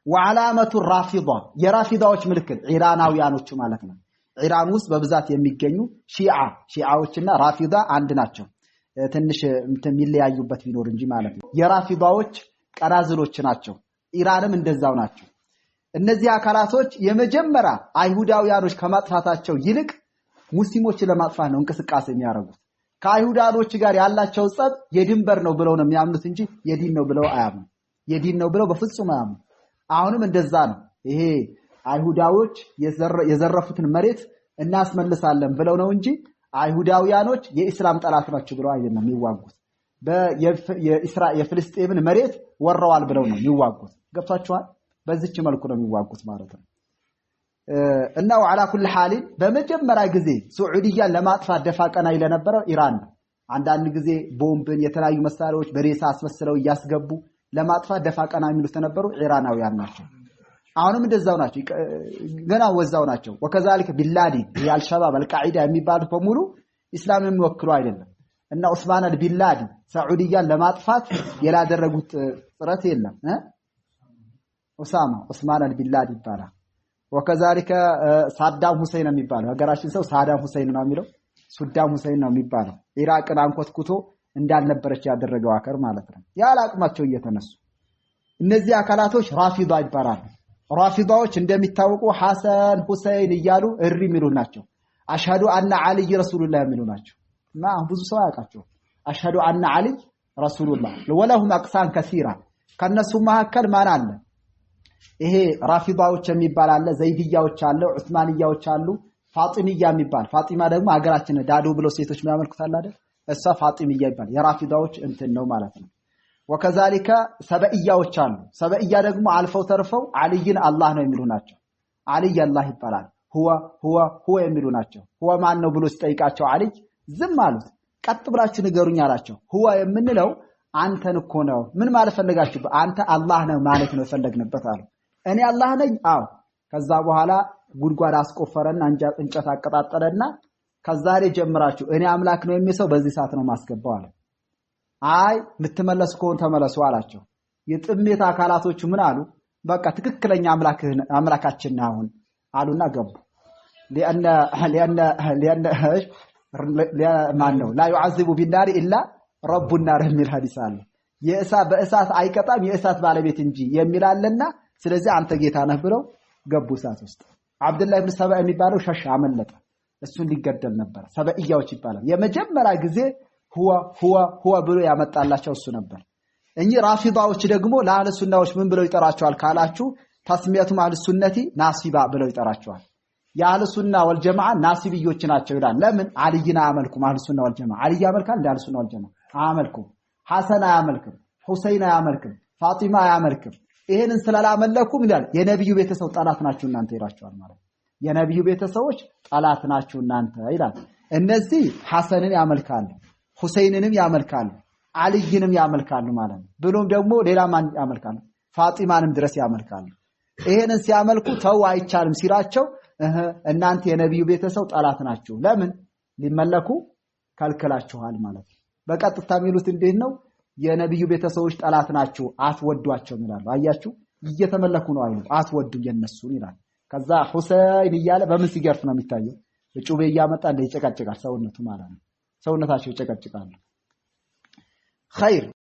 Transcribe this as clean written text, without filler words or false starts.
ወዓላመቱ ራፊዳ የራፊዳዎች ምልክት ኢራናውያኖቹ ማለት ነው። ኢራን ውስጥ በብዛት የሚገኙ ሺዓዎችና ራፊዳ አንድ ናቸው። ትንሽ የሚለያዩበት ቢኖር እንጂ ማለት ነው። የራፊዳዎች ቀናዝሎች ናቸው። ኢራንም እንደዛው ናቸው። እነዚህ አካላቶች የመጀመሪያ አይሁዳውያኖች ከማጥፋታቸው ይልቅ ሙስሊሞችን ለማጥፋት ነው እንቅስቃሴ የሚያደርጉት። ከአይሁዳኖች ጋር ያላቸው ጸብ የድንበር ነው ብለው ነው የሚያምኑት እንጂ የዲን ነው ብለው አያምኑ። የዲን ነው ብለው በፍጹም አያምኑ። አሁንም እንደዛ ነው። ይሄ አይሁዳዎች የዘረፉትን መሬት እናስመልሳለን ብለው ነው እንጂ አይሁዳውያኖች የኢስላም ጠላት ናቸው ብለው አይደለም የሚዋጉት። የፍልስጤምን መሬት ወረዋል ብለው ነው የሚዋጉት። ገብቷችኋል? በዚች መልኩ ነው የሚዋጉት ማለት ነው። እና وعلى كل حال በመጀመሪያ ጊዜ ሱዑዲያን ለማጥፋት ደፋ ቀና ለነበረው ኢራን ነው። አንዳንድ ጊዜ ቦምብን የተለያዩ መሳሪያዎች በሬሳ አስመስለው እያስገቡ ለማጥፋት ደፋ ቀና የሚሉት ተነበሩ ኢራናውያን ናቸው። አሁንም እንደዛው ናቸው፣ ገና ወዛው ናቸው። وكذلك ቢንላዲን የአልሸባብ አልቃዒዳ የሚባሉት በሙሉ ኢስላም የሚወክሉ አይደለም። እና ኡስማን አልቢንላዲን ሳዑዲያን ለማጥፋት ያላደረጉት ጥረት የለም። ኡሳማ ኡስማን አልቢንላዲን ይባላል። وكذلك ሳዳም ሁሴን የሚባለው ሀገራችን ሰው ሳዳም ሁሴን ነው የሚለው፣ ሱዳም ሁሴን ነው የሚባለው። ኢራቅን አንኮትኩቶ እንዳልነበረች ያደረገው አከር ማለት ነው። ያለ አቅማቸው እየተነሱ እነዚህ አካላቶች ራፊዳ ይባላሉ። ራፊዳዎች እንደሚታወቁ ሐሰን ሁሴን እያሉ እሪ የሚሉ ናቸው። أشهد أن علي رسول الله የሚሉ ናቸው። እና ብዙ ሰው አያውቃቸውም። أشهد أن علي رسول الله ولهم أقسام كثيرة። ከነሱ መካከል ማን አለ? ይሄ ራፊዳዎች የሚባል አለ፣ ዘይድያዎች አለ፣ ዑስማንያዎች አሉ፣ ፋጢምያ የሚባል ፋጢማ ደግሞ ሀገራችን ዳዶ ብለው ሴቶች የሚያመልኩት አለ አይደል? እሷ ፋጢምያ ይባላል። የራፊዳዎች እንትን ነው ማለት ነው። وكذلك ሰበእያዎች አሉ። ሰበእያ ደግሞ አልፈው ተርፈው አልይን አላህ ነው የሚሉ ናቸው። አልይ አላህ ይባላል። هو هو هو የሚሉ ናቸው። هو ማን ነው ብሎ ሲጠይቃቸው አልይ ዝም አሉት። ቀጥ ብላችሁ ንገሩኝ አላቸው። هو የምንለው አንተን እኮ ነው። ምን ማለት ፈለጋችሁ? አንተ አላህ ነው ማለት ነው የፈለግንበት አሉ። እኔ አላህ ነኝ? አዎ። ከዛ በኋላ ጉድጓድ አስቆፈረና እንጨት አቀጣጠለና ከዛሬ ጀምራችሁ እኔ አምላክ ነው የሚል ሰው በዚህ ሰዓት ነው ማስገባው አለ። አይ የምትመለሱ ከሆነ ተመለሱ አላቸው። የጥሜት አካላቶቹ ምን አሉ? በቃ ትክክለኛ አምላካችን ነህ አሁን አሉና ገቡ። لأن لأن لأن ማን ነው لا يعذب بالنار إلا رب النار የሚል ሐዲስ አለ። በእሳት አይቀጣም የእሳት ባለቤት እንጂ የሚል አለና ስለዚህ አንተ ጌታ ነህ ብለው ገቡ እሳት ውስጥ። አብዱላህ ኢብኑ ሰባ የሚባለው ሸሽ አመለጠ። እሱን ሊገደል ነበር። ሰበእያዎች ይባላል። የመጀመሪያ ጊዜ هو هو هو ብሎ ያመጣላቸው እሱ ነበር። እኚህ ራፊዳዎች ደግሞ ለአህለ ሱናዎች ምን ብለው ይጠራቸዋል ካላችሁ تسمية أهل السنة ناصبة ብለው ይጠራቸዋል። የአህለ ሱና ወልጀማዓ ናሲብዮች ናቸው ይላል። ለምን አልይን አያመልኩም? አህለ ሱና ወልጀማዓ አልይ ያመልካል እንደ አህለ ሱና ወልጀማዓ አያመልኩም። ሐሰን አያመልክም፣ ሁሰይን አያመልክም፣ ፋጢማ አያመልክም። ይሄንን ስላላመለኩም ይላል የነብዩ ቤተሰብ ጠላት ናችሁ እናንተ ይላቸዋል ማለት ነው። የነብዩ ቤተሰቦች ጠላት ናችሁ እናንተ ይላል። እነዚህ ሐሰንን ያመልካሉ፣ ሁሰይንንም ያመልካሉ፣ አልይንም ያመልካሉ ማለት ነው። ብሎም ደግሞ ሌላ ማን ያመልካሉ? ፋጢማንም ድረስ ያመልካሉ። ይሄንን ሲያመልኩ ተው አይቻልም ሲላቸው እናንተ የነብዩ ቤተሰብ ጠላት ናችሁ፣ ለምን ሊመለኩ ከልክላችኋል ማለት ነው። በቀጥታ የሚሉት እንዴት ነው? የነብዩ ቤተሰቦች ጠላት ናችሁ አትወዷቸውም ይላሉ። አያችሁ እየተመለኩ ነው አይሉ አትወዱም የነሱን ይላል። ከዛ ሁሰይን እያለ በምን ሲገርፍ ነው የሚታየው? ጩቤ እያመጣ እንደ ይጨቀጭቃል ሰውነቱ ማለት ነው። ሰውነታቸው ይጨቀጭቃሉ። ኸይር።